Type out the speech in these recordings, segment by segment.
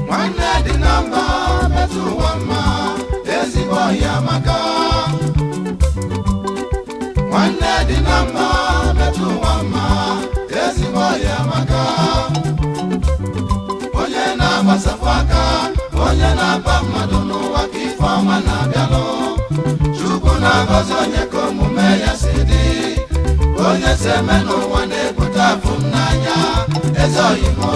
Nwanne dị na mba metụ ụwa mma, ezigbo ọhịa maka. Nwanne dị na mba metụ ụwa mma, ezigbo ọhịa maka. Onye na-agbasapụ aka, onye na-aba mmadụ n'ụwa ka ife ọma na-abịalụ. Chukwu na-agọzi onye ka omume ya si dị. Onye si eme n'ụwa na-ebute afụ m n'anya, eze oyimo.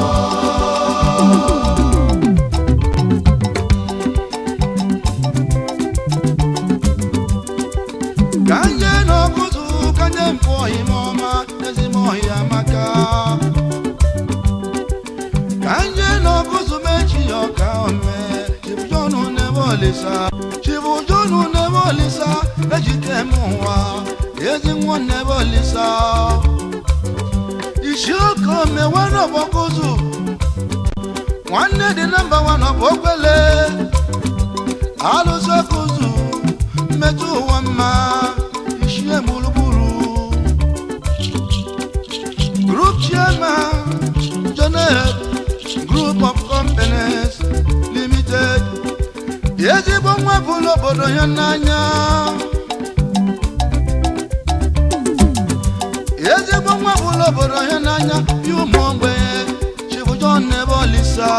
Ka nje n'ọkụzụ ka nje mpụ ọhịa ọma, ezigbo ọhịa maka. Ka nje n'ọkụzụ mechi ya ọka ome. Chibujonu n'ebe olisa, chibujonu n'ebe olisa, ejike m ụwa, ezi nwa n'ebe olisa. Isi oke omewe n'ọbọkụzụ, nwanne dị na mba nwa n'ọbụ okwele. Alụsị ọkụzụ mmetụ ụwa mma, ishie gburugburu. Group chairman, Jonet Group of Companies Limited. Ezigbo nwa bụrụ obodo ya n'anya, ezigbo nwa bụrụ obodo ya n'anya. Bi ụmụ ogbenye, Chibujon n'ebe olisa.